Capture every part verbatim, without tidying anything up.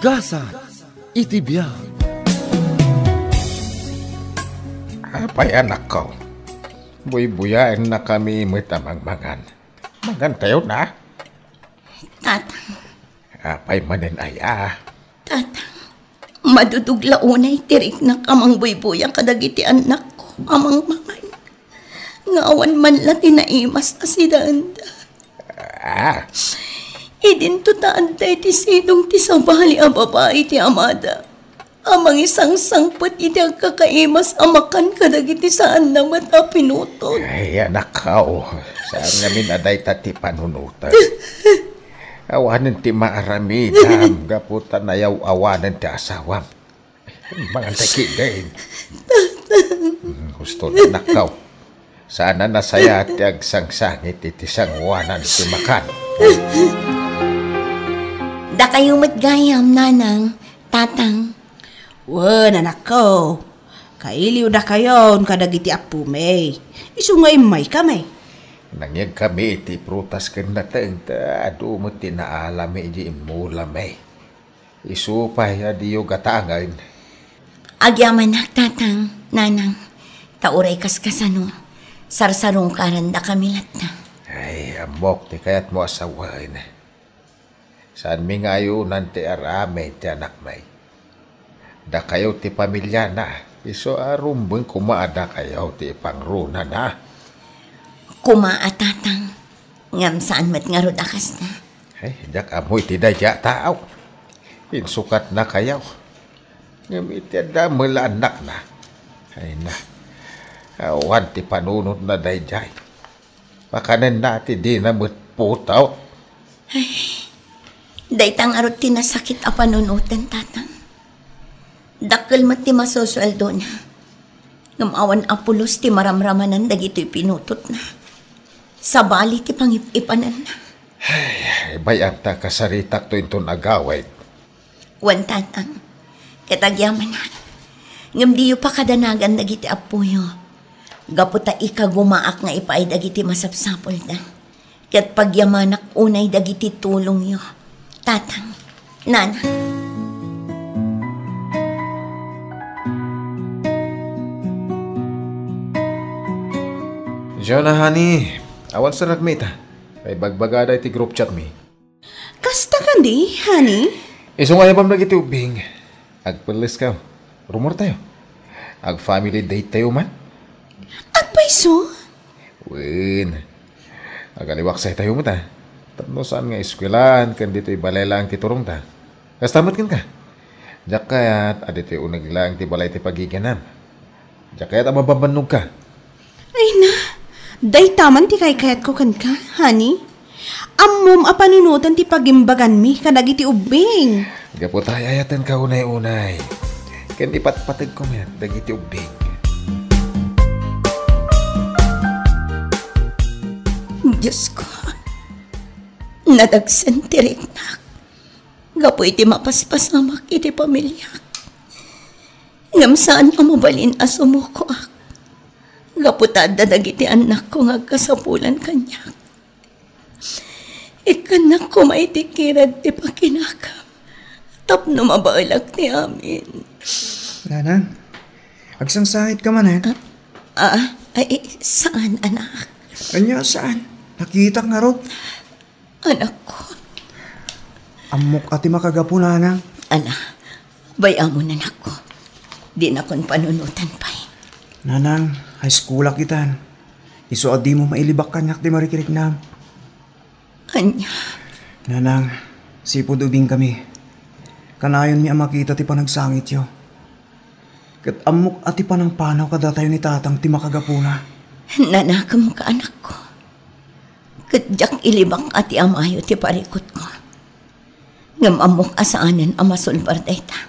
Gasat iti biag. Apay, anakko? Buybuyaennakami met a mangmangan. Mangantayon a? Tatang. Apay manen aya? Tatang, madudog la unay ti riknak a mangbuybuya kadagiti annakko a mangmangan. Nga awan man la ti naimas a sidaenda. Ah. Idinto ta adda iti sidong ti sabali a babai ti amada a mangisangsangpet iti agkakaimas a makan kadagiti saanna met a pinutot. Ay, anakko, saan ngamin a dayta ti panunotem. Awanen ti maaramidam gapu ta nayaw-awanen ti asawam. Mangan ta kidin. Hmm, husto na, anakko. Saan a nasayaat ti agsangsangit iti sangoanan ti makan. Dakayo met gayam, nanang, tatang. Wen, anakko. Kailiw dakayon kadagiti appomi. Isu nga immaykami. Nangyegkami iti prutas ken nateng ta adu met ti naalami idiay immulami. Isu pay a diyo gatangen. Agyamanak, tatang, nanang, ta uray kaskasano, sarsarungkarandakami latta. Ay, ammok ti kayatmo a sawen. Saanmi nga ayunan ti aramid ti anakmi. Dakayo ti pamiliana, isu a rumbeng koma a dakayo ti ipangrunana. Koma a, tatang, ngem saan met ngarud a kasta. Ay, diak ammo iti daydiay a tao. Insukatnakayo. Ngem iti adda met la annakna. Ay na, awan ti panunotna daydiay. Pakanenna ti dina met putot. Ay, dayta ngarud ti nasakit a panunoten, tatang. Dakkel met ti masusueldona. Ngem awan a pulos ti maramramanan dagitoy pinutotna. Sabali ti pangip-ipananna. Ay, bay-am ta kasaritakto inton agawid. Wen, tatang, ket agyamanak. Ngem diyo pakadanagan dagiti appoyo. Gapu ta ikagumaak nga ipaay dagiti masapsapulda. Ket pagyamanak unay dagiti tulongyo. Tatang, nana. Jonah, honey, awan sa nagmita. Ay, bagbagada iti group chat mi. Kasta kadi, honey? Isu nga ayabam dagiti ubbing. Agpelles kayo. Rumor tayo. Ag-family date tayo man. Agpayso? Wen. Agaliwaksay tayo met a. Tapno saan nga eskwelahan ken ditoy balay laeng ti turongta. Kasta met kenka. Diak kayat a ditoy uneg laeng ti balay ti pagiganam. Diak kayat a mababannogka. Ay na, dayta man ti kaykayatko kenka, honey. Ammom a panunoten ti pagimbaganmi kadagiti ubbing. Gapu ta ay-ayatenka unay-unay. Ken ipatpategko met dagiti ubbing. Diosko, nadagsen ti riknak gapu iti mapaspasamak iti pamiliak. Ngem saan a mabalin a sumukoak gapu ta adda dagiti annakko nga agkasapulan kaniak. Ikkannak koma iti kirad ti pakinakam tapno mabaelak ti amin. Nanang, agsangsangit ka manen? Ah, ah, ay, saan, anak? Ania saan? Nakitak ngarud. Anakko. Ammok a ti makagapu, nanang. Ala, bay-amon, anakko. Dinakon panunotan pay. Nanang, high school-ak itan. Isu a dimo mailibak kaniak ti marikiriknam. Ania? Nanang, sipud ubing kami. Kanayonmi a makita ti panagsangityo. Ket ammok a ti panangpanaw kadatayo ni Tatang ti makagapuna. Nanakemka, anakko. Ket diak ilibak a ti amayo ti parikutko. Ngem ammok a saanen a masulbar dayta.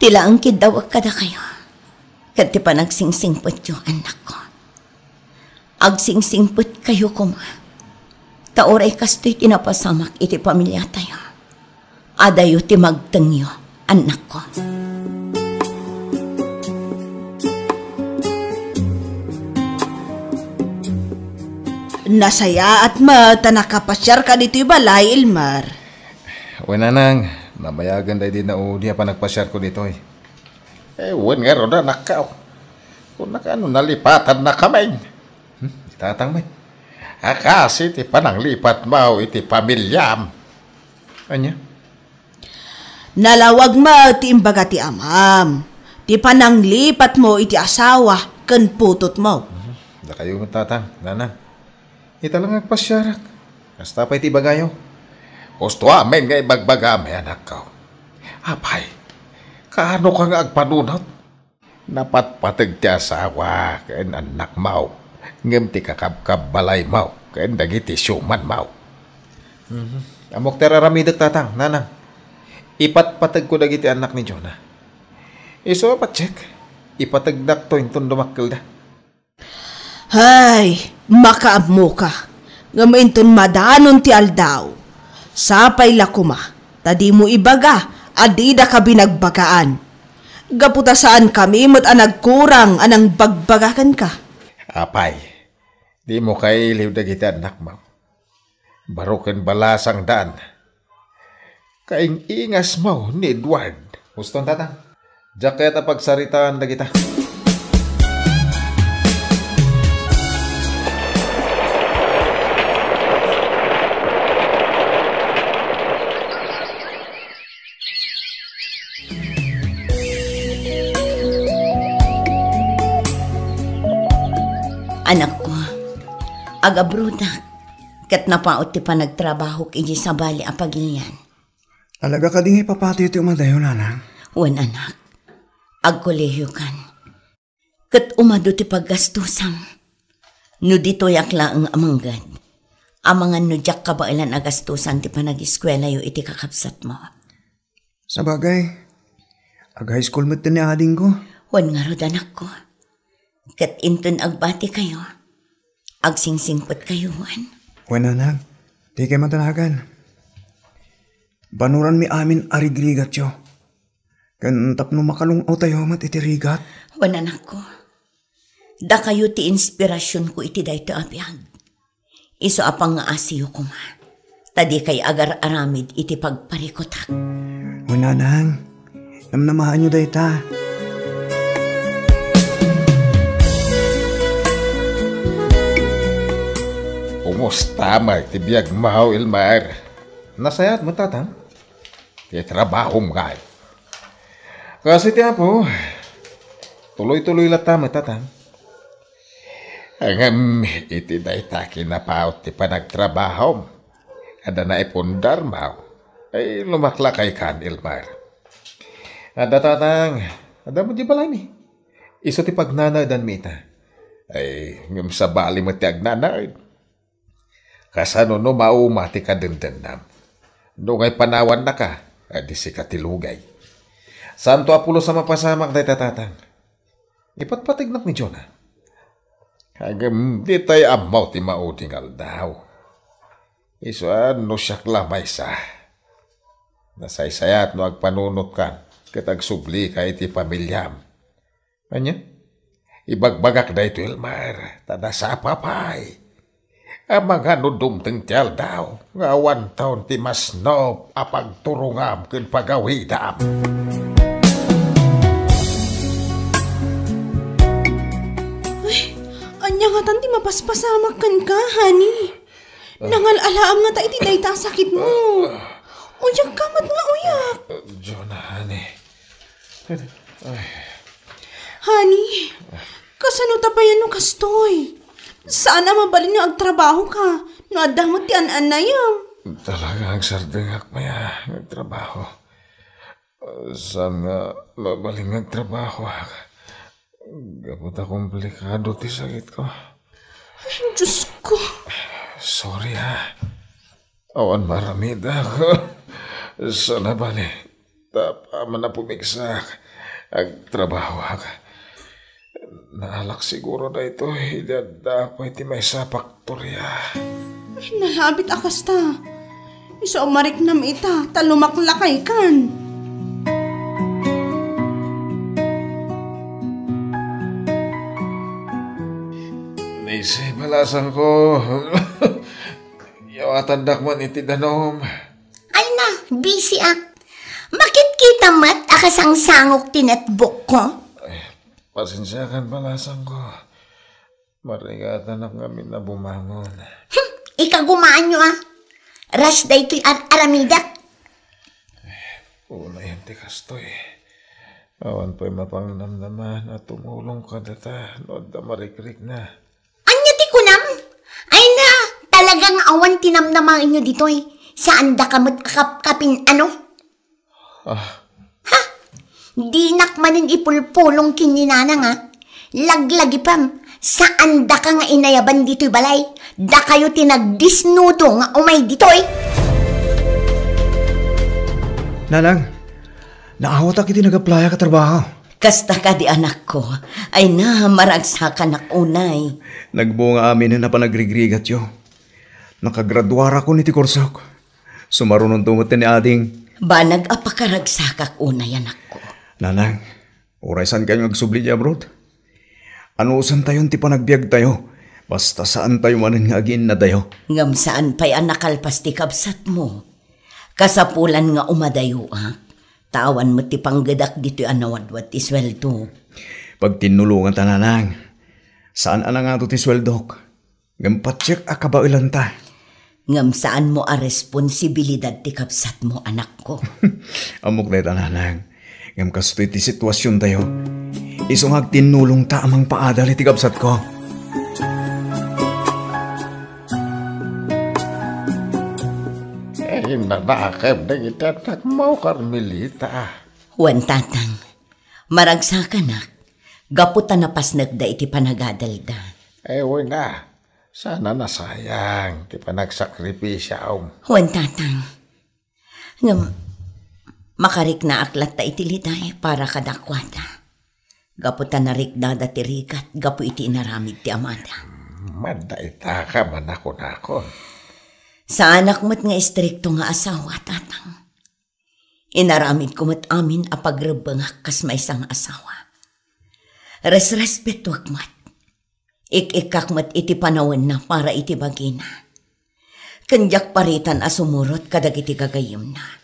Ti laeng kiddawek kadakayo, ket ti panagsingsimpetyo, annakko. Agsingsingpetkayo koma. Ta uray kastoy ti napasamak iti pamiliatayo. Adayo ti magtengyo, annakko. Nasayaat met ta nakapasiarka ditoy balay, Elmer. Wen, nanang, nabayagen daydi naudi a panagpasiarko ditoy. Eh, wen ngarud, anakko. Kunak no nalipatannakamin. Hmm, itatang met. A, kas iti pananglipatmo iti pamiliam. Ania? Nalawag met ti imbaga ti amam, ti pananglipatmo iti asawa ken putotmo. Mhm. Dakayo met, tatang, nanang. Ita la nga agpasiarak. Kasta pay ti ibagayo. Husto amin nga ibagbagam, anakko. Apay, kaano ka nga agpanunot? Napatpateg ti asawa ken annakmo, ngem ti kakabkabbalaymo ken dagiti siomanmo. Mhm. Ammok ti ar-aramidek, tatang, nanang. Ipatpategko dagiti annak ni Jonah. Isu a patiek, ipategdakto inton dumakkelda. Hay, makaammoka. Ngem inton madanon ti aldaw, sapay la koma, ta dimo ibaga a didaka binagbagaan. Gapu ta saankami met a nagkurang a nangbagbaga kenka. Apay, dimo kailiw dagiti annakmo. Baro ken balasangdan. Kaing-ingasmo ni Edward. Huston, tatang. Diak kayat a pagsaritaan dagita. Anakko, agabrodak, ket napaut ti panagtrabahok idiay sabali a pagilian. Talaga kadi nga ipapati ti umadayo, nanang? Wen, anak. Agkolehiyokan. Ket umadu ti paggastusam. No ditoyak laeng a mangged, amangan no diak kabaelan a gastusan ti panagiskuelayo iti kakabsatmo. Sabagay, ag-high school met ni adingko. Wen ngarud, anakko. Ket inton agbatikayo, agsingsingpetkayo, wen? Wen, anak, dikay matanagan. Banuranmi amin a rigrigatyo. Ken tapno makalung-awtayo met iti rigat. Wen, anakko, dakayo ti inspirasionko iti daytoy a biag. Isu a pangngaasiyo koma, ta dikay agar-aramid iti pagparikutak. Wen, nanang, namnamaanyo dayta. Kumusta met ti biagmo, Elmer? Nasayaat met, tatang. Ti trabahom ngay. Kas iti Apo, tuloy-tuloy latta met, tatang. Ngem iti dayta kinapaut ti panagtrabahom, adda naipundarmo, ay, lumaklakaykan, Elmer. Adda, tatang, adda met di balaymi. Isu ti pagnanaedanmi ita. Ay, ngem sabali met ti agnanaed. Kasano no mauma ti kadendennam? No ngay panawannaka, a di sika ti lugay. Santo a pulos a mapasamak dayta, tatang. Ipatpategnak ni Jonah. Ngem ditay ammo ti maudi nga aldaw. Isu a no siak la maysa, nasaysayaat no agpanunotkan ket agsublika iti pamiliam. Ania? Ibagbagak daytoy, Elmer, ta nasapa pay. Amangan no dumteng ti aldaw nga awanton ti masnop a pagturongam ken pagawidam. Ay, ania ngatan ti mapaspasamak kenka, honey? Nangal-alaam ngata iti dayta a sakitmo. Uyak ka met nga uyak. Jonah, honey. Ay. Honey, kasano ta payen no kastoy? Saan a mabalin nga agtrabaho ka no adda met ti an-annayam. Talaga agsardengak pay a agtrabaho. Saan nga mabalin nga agtrabaho, ah? Gapu ta komplikado ti sakitko. Ay, Diyos ko. Sorry, ha. Awan maramid ako. Sana bali, ta apaman a pumigsak, agtrabahoak. Naalak siguro daytoy idi addaak pay iti maysa a faktoria. Ay, nalabit a kasta. Isu a mariknam ita, ta lumaklakaykan. Naysay balasangko. Yawatandak man iti danum. Ay na, Busy ak. Makitkita met a kasangsangok ti netbukko. Ay, pasensiakan, balasangko. Marigatanak ngamin a bumangon. Hmm, ikagumaanyo a. Ras daytoy ar-, aramidek. Unayen ti kastoy. Awan pay mapangnamnaman a tumulong kadata no adda marikrikna. Ania ti kunam? Ay na, talaga nga awan ti namnamaenyo ditoy. Saandaka met a kapkapin-ano? Ah. Ha? Dinak manen ipulpulong ken ni Nanang, a. Laglagipem, saandaka nga inayaban ditoy balay. Dakayo ti nagdisnudo nga umay ditoy. Nanang, naawatak iti nag-applyak a trabaho. Kasta kadi, anakko. Ay na, maragsakanak unay. Nagbunga aminen a panagrigrigatyo. Nakagraduarakon iti kursok. Sumarunonto met ni ading. Banag a pakaragsakak unay, anakko. Nanang, uray saankayon nga agsubli idiay abroad, anusantayon ti panagbiagtayo, basta saantayo manen nga agiinnadayo. Ngem saan pay a nakalpas ti kabsatmo. Kasapulan nga umadayoak, ta awan met ti panggedak ditoy a nawadwad ti sueldo. Pagtinnulonganta, Nanang. Saan a nangado ti sueldok. Ngem patiek a kabaelanta. Ngem saanmo a responsibilidad ti kabsatmo, anakko. Ammok dayta, Nanang. Ngem kastoy ti situasiontayo. Isu nga agtinnulongta a mangpaadal iti kabsatko. Eh, nanakem dagiti annakmo, Carmelita. Wen, Tatang. Maragsakanak, gapu ta napasnekda iti panagadalda. Eh, wen a, saan a nasayang ti panagsakripisio. Wen, Tatang. Ngem, makariknaak latta iti liday para kadakuada. Gapu ta nariknada ti rigat gapu iti inaramid ti amada. Madda ita ka manakunakon. Saanak met nga istrikto nga asawa, Tatang. Inaramidko met amin a pagrebbengak kas maysa nga asawa. Resrespetuek met. Ik-ikkak met iti panawenna para iti bagina. Ken diak paritan a sumurot kadagiti gagayyemna.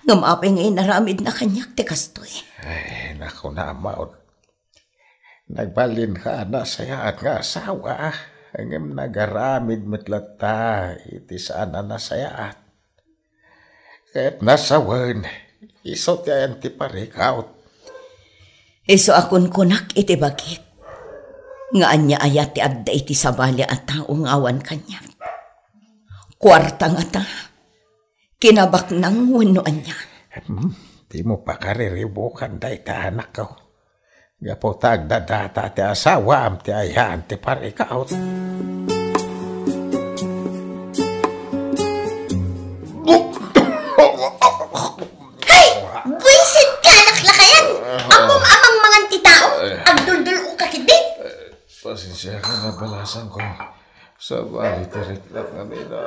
Ngem apay nga inaramidna kaniak ti kastoy? Ay, naku, Amon. Nagbalinka a nasayaat nga asawa, ngem nagaramid met latta iti saan a nasayaat. Ket nasawen, isu ti ayan ti parikaut. Isu a kunkunak iti bagik, nga ania aya ti adda iti sabali a tao nga awan kaniak? Kuarta ngata? Kinabaknang wenno ania? Hmm, dimo pakariribukan dayta, anakko. Gapu ta agdadata ti asawaam ti ayan ti parikaut. Hay! Buisit ka, anak lakayan! Ammom a mangmangan ti tao, agduldul-ok ka ketdi. Pasensiakan, balasangko. Sabali ti riknak nga mina.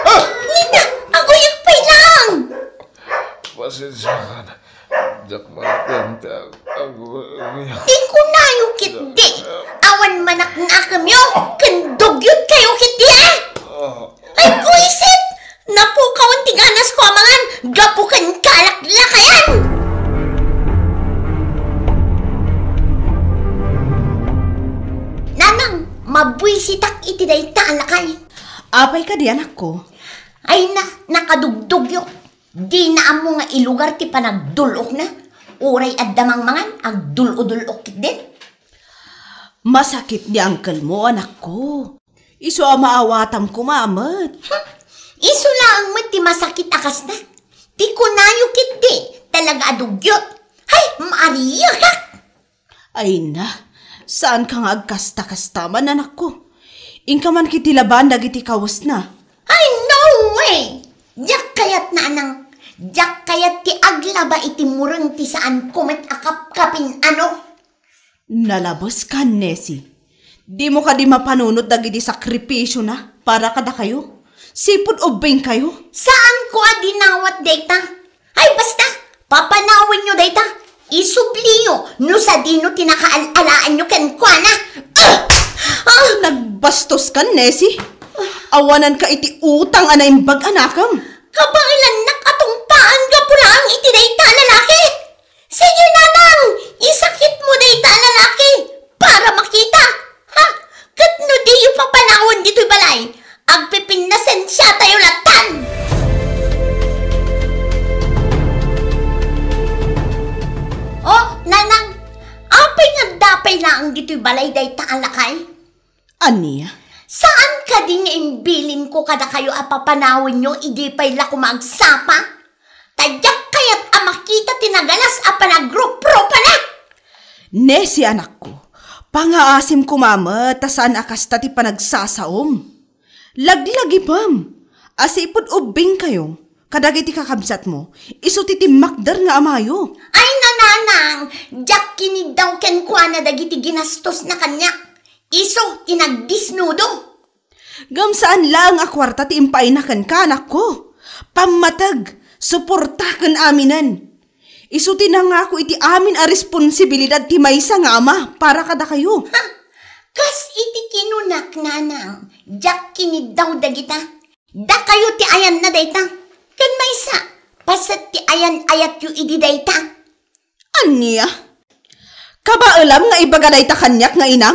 Ah! Nina, aguyag pay lang! Pasensiakan. Diak malatian ti ag-, ag-, ag-, Ikunayo ketdi. Awan manaknakemyo ken dugyot kayo ketdi, a? Ah. Ay, buisit! Napukawan ti ganasko a mangan gapu ken kalaklakayan! Nanang, mabuisitak iti dayta a lakay. Apay kadi, anakko? Ay na, nakadugdugyo. Dina ammo nga ilugar ti panagdul-okna. Uray adda mangmangan, agdul-odul-ok ketdin. Masakit ni angkelmo, anakko. Isu a maawatam koma met. Hmm, isu laeng met ti masakit a kasna. Ti kunayo ketdi, talaga a dugyot. Hay, maariakak! Ay na, saanka nga agkasta-kasta man, anakko. Inka man ketdi labaen dagiti kawesna. Ay, no way! Diak kayat, Nanang. Diak kayat ti aglaba iti mureng ti saanko met a kapkapin-ano. Nalabeska, Nesi. Dimo kadi mapanunot dagiti sakripisiona para kadakayo? Sipud ubbingkayo? Saanko a dinawat dayta. Ay, basta! Papanawenyo dayta! Isubliyo no sadino ti nakaal-alaanyo kenkuana! Ah! Ah! Nagbastoska, Nesi. Awananka iti utang a naimbag a nakem. Kabael Alay dayta a lakay? Ania? Saan kadi nga imbilinko kadakayo a papanawenyo idi pay la koma agsapa? Ta diak kayat a makita ti nagalas a panagrupropana. Nesi, anakko, pangaasim koma met ta saan a kasta ti panagsasaom. Laglagipem a sipud ubbingkayo kadagiti kakabsatmo, isu ti timmakder nga amayo. Ay, nanang, diak kiniddaw kenkuana dagiti ginastosna kaniak. Isu ti nagdisnudo. Ngem saan laeng a kuarta ti impaayna kenka, anakko. Pammateg, suporta ken aminen. Isu ti nangako iti amin a responsibilidad ti maysa nga ama para kadakayo. Ha? Kas iti kinunak, nanang, diak kiniddaw dagita. Dakayo ti ayanna dayta. Ken maysa, paset ti ayan-ayatyo idi dayta. Ania? Kabaelam nga ibaga dayta kaniak nga inam?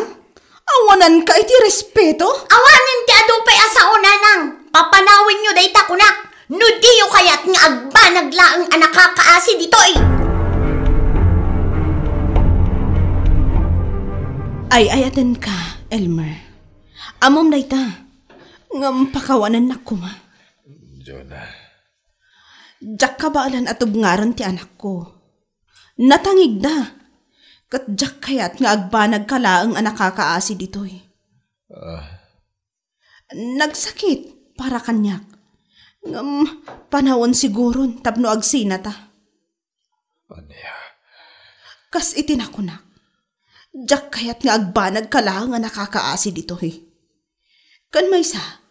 Awananka iti respeto? Awanen ti adu pay a sao, nanang. Papanawenyo dayta kunak. No diyo kayat nga agbanag laeng a nakakaasi ditoy. Ay-ayatenka, Elmer. Ammom dayta. Ngem pakawanennak koma. Jonah. Diak kabaelan a tubngaran ti anakko. Natangigda. Ket diak kayat nga agbanagka laeng a nakakaasi ditoy. Ah. Nagsakit para kaniak. Ngem panawen siguron tapno agsinata. Ania? Kas iti nakunak, diak kayat nga agbanagka laeng a nakakaasi ditoy. Ken maysa,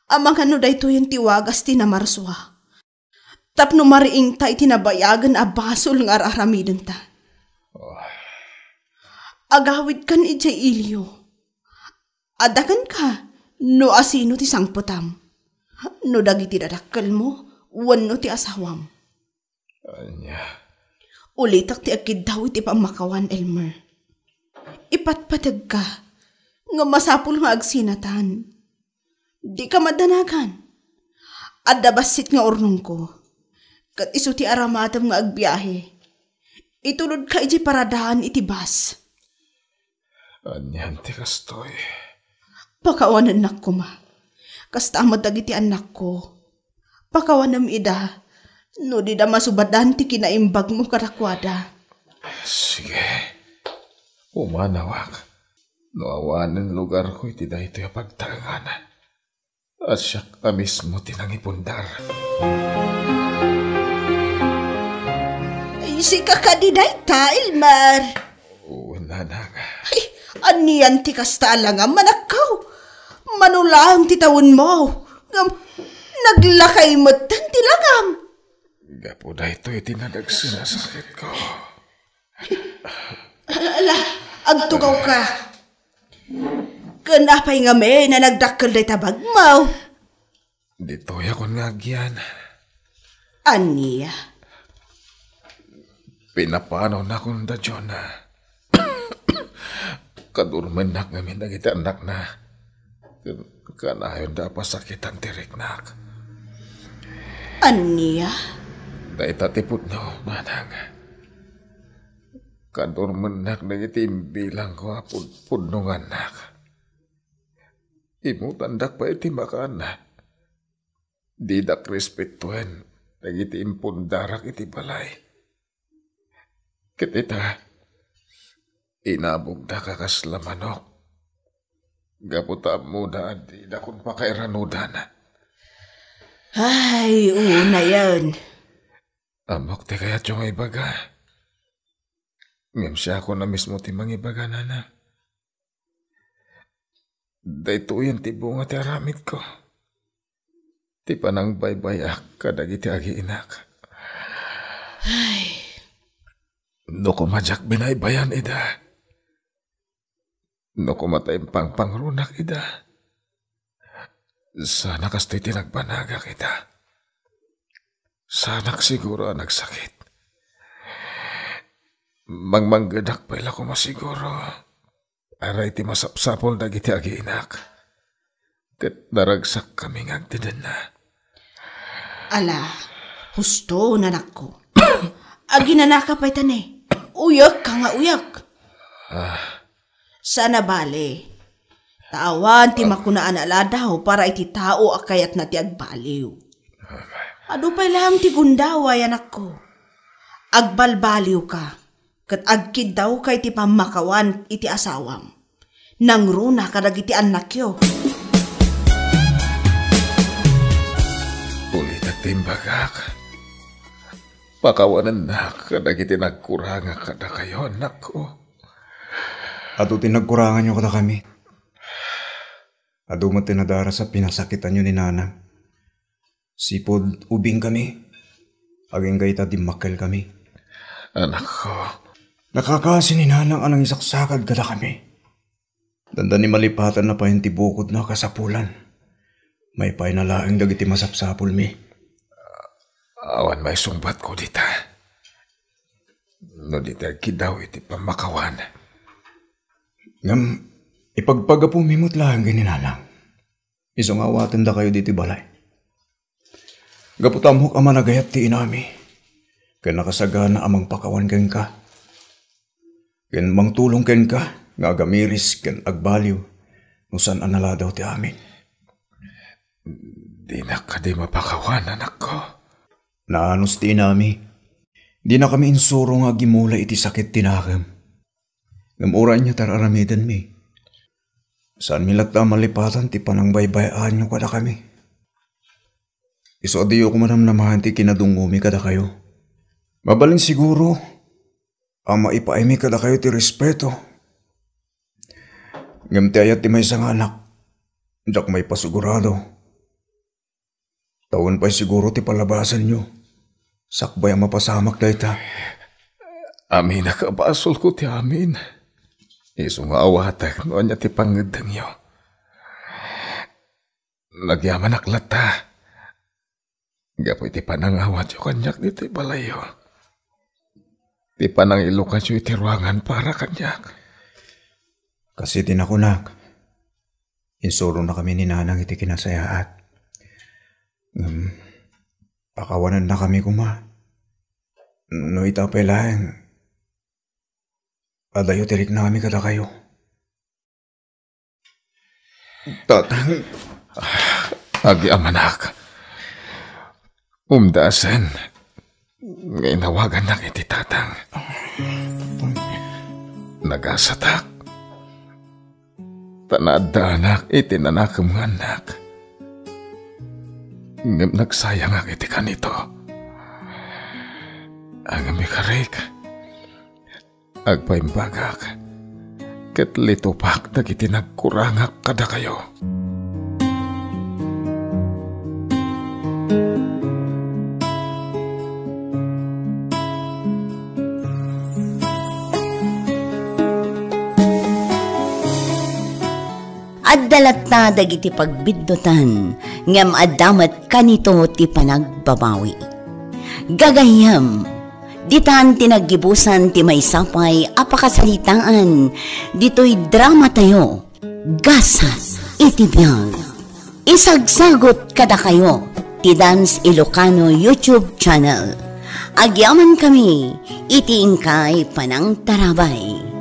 amangan no daytoyen ti wagas ti namarsua. Tapno mariingta iti nabayagen a basol nga ar-aramidenta. Oh. Agawidkan idiay ilio. Adda kenka no asino ti sangpetam, no dagiti dadakkelmo wenno ti asawam. Ania? Ulitek ti agkiddaw iti pammakawan, Elmer. Ipatpategka nga masapul nga agsinatan. Dika madanagan. Adda bassit nga urnongko, ket isu ti aramatem nga agbiahe. Itulodka idiay paradaan iti bus. Anian ti kastoy? Pakawanennak koma. Kasta met dagiti annakko. Pakawanem ida no dida masubadan ti kinaimbagmo kadakuada. Sige. Umanawak. No awanen lugarko iti daytoy a pagtaengan, a siak a mismo ti nangipundar. Ay, sika kadi dayta, Elmer? Wen, nanang. Ay, anian ti kasta a langam, anakko? Mano laeng ti tawenmo, ngem naglakay metten ti langam. Gapu daytoy ti nadagsen a sakitko. Ala, agtugawka. Ken apay ngamin a nagdakkel dayta bagmo? Ditoyakon nga agyan. Ania? Pinapanawnak unda Jonah. Kadurmennak ngamin dagiti annakna. Ken kanayonda a pasakitan ti riknak. Ania? Dayta ti pudno, nanang. Kadurmennak dagiti imbilangko a pud-, pudno nga annak. Imutandak pay iti makan. Didak respetuen dagiti impundarak iti balay. Ket ita, inabogdak a kasla manok. Gapu ta ammoda a didakon pakairanudan. Ay, unayen. Ammok ti kayatyo nga ibaga. Ngem siakon a mismo ti mangibaga, nanang. Daytoyen ti bunga ti aramidko. Ti panangbaybayak kadagiti agiinak. Ay. No koma diak binaybayan ida, no koma ta impangpangrunak ida, saan a kastoy ti nagbanagak ida. Saanak siguro a nagsakit. Mangmanggedak pay la koma siguro. Aray ti masapsapul dagiti agiinak. Ket naragsakkami nga agdedenna. Ala, husto, nanakko. Aginanaka pay ta ne. Uyekka nga uyek. Ah. Saan a bale. Ta awan ti makuna a naladaw para iti tao a kayatna ti agbaliw. Adu pay laeng ti gundaway, anakko. Agbalbaliwka, ket agkiddawka iti pammakawan iti asawam. Nangruna kadagiti annakyo. Ulitek ti imbagak. Pakawanennak kadagiti nagkurangak kadakayo, annakko. Adu ti nagkuranganyo kadakami. Adu met ti nadaras a pinasakitanyo ni Nanang. Sipud ubingkami, agingga ita dimmakkelkami. Anakko. Nakakaasi ni Nanang a nangisaksakad kadakami. Dandani malipatanna payen ti bukodna a kasapulan. Maipaayna laeng dagiti masapsapulmi. Awan maisungbatko dita. No di ti agkiddaw iti pammakawan. Ngem, ipagpagapumi met laeng ken ni Nanang. Isu nga awatendakayo ditoy balay. Gapu ta ammok a managayat ti inami, ken nakasagana a mangpakawan kenka, ken mangtulong kenka nga agamiris ken agbaliw no saan a naladaw ti amin. Dinak kadi mapakawan, anakko. Naanus ti inami. Dinakami insuro nga agimula iti sakit ti nakem. Ngem uray ania ti ar-aramidenmi. Saanmi latta a malipatan ti panangbaybay-aanyo kadakami. Isu a diyo koma namnamaen ti kinadungomi kadakayo. Mabalin siguro a maipaaymi kadakayo ti respeto. Ngem ti ayat ti maysa nga anak, diak maipasigurado. Tawen pay siguro ti palabasanyo. Sakbay a mapasamak dayta. Aminak a basolko ti amin. Isu nga awatek no ania ti pangngeddengyo. Nagyamanak latta. Gapu iti panangawatyo kaniak ditoy balayyo. Ti panangilukanyo iti ruangan para kaniak. Kas iti nakunak, insuronakami ni Nanang iti kinasayaat. Ngem, pakawanennakami koma. No ita pay laeng, adayo ti riknami kadakayo. Tatang. Agyamanak. Umdasen nga inawagannak iti tatang. Nagasatak. Ta naaddaanak iti nanakem nga annak. Ngem nagsayangak iti kanito. Ngem ikarik, agpaimbagak, ket litupak dagiti nagkurangak kadakayo. Adda latta dagiti pagbiddutan, ngem adda met kanito ti panagbabawi. Gagayyem, ditan ti naggibusan ti maysa pay a pakasaritaan ditoy dramatayo, Gasat iti Biag. Isagsagut kadakayo ti Dance Ilocano YouTube channel. Agyamankami iti inkay panangtarabay.